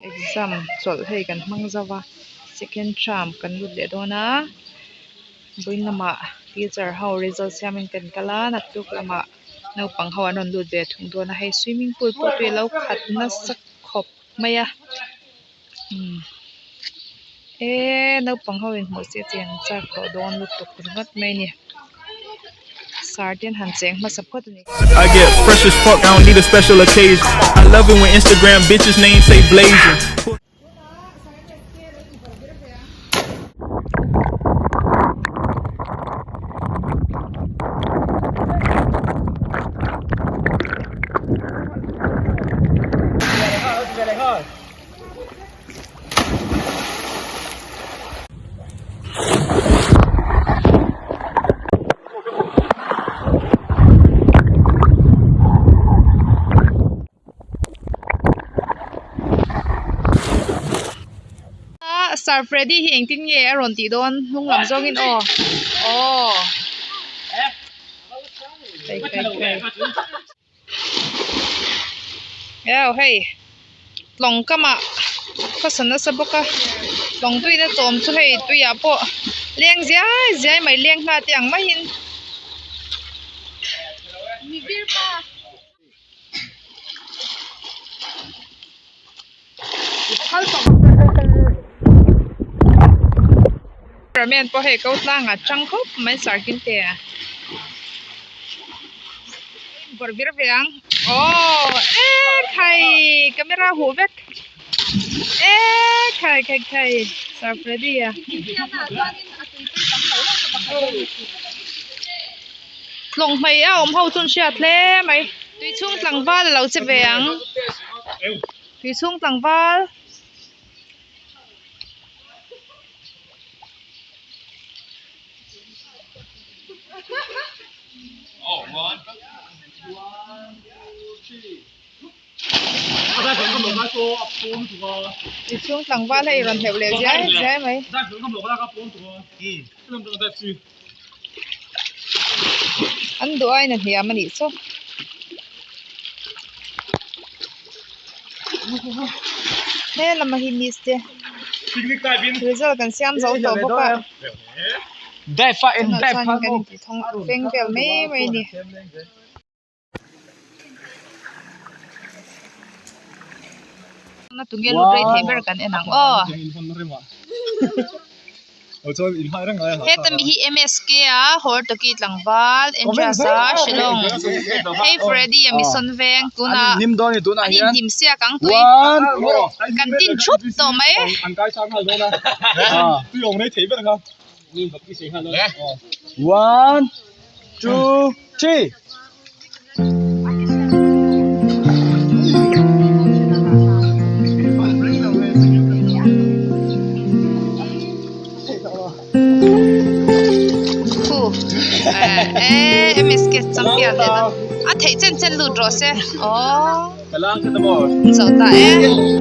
Exam chawlh hei kan hmang zo va second term kan lut leh dawn a vawiin lamah teacher ho result siamin kan kal a naktuk lamah naupang ho an rawn lut ve thung dawn a hei swimming pool pawh tui alo khat nasa khawp mai a umm eee naupang ho in hmuh se cheng chak tawh dawn lutuk ringawt mai a ni sir te an han cheng hmasa phawt a ni. I get fresh as fuck, I don't need a special occasion. I love it when Instagram bitches names say blazing. Sir Freddy hi engtin nge a rawn tih dawn hnung lam zawngin aw aw hei hei hei eo hei tlawng kamah khawsa nasa bawk a tlawng tuina chawm chu hei tuiah pawh leng ziai ziai mai leng nghal te ang maiin. Ramen pawh hei ko tlangah tang khawp mai sarkin te a bawrh vir ve ang aww e khai camera huh vek e khai khai khai sir Freddy a tlawng hmei a awm ho chu an hriat hle mai tui chhung tlangval a lo che ve ang tui chhung tlangval. Inchhung tlangval hei rawn hleuh leh ziai ziai mai. An duh aiin a hniam a nih chu. He lama hi miss te result kan siam zo tawh bawk a tunah chuan kan inti thawng feng vel mai mai a ni. Tunge lut rei thei ber kan en ang aw. Heta mi hi MSK a Hortoki tlangval Entrance a Shillong hei Freddy a Mission veng tunah an inhnim siak ang tui kan tin thup tawh mai. One, two, three. Khu eh MSK champion leh dawn a theih chen chen lut rawh se aww zo ta e.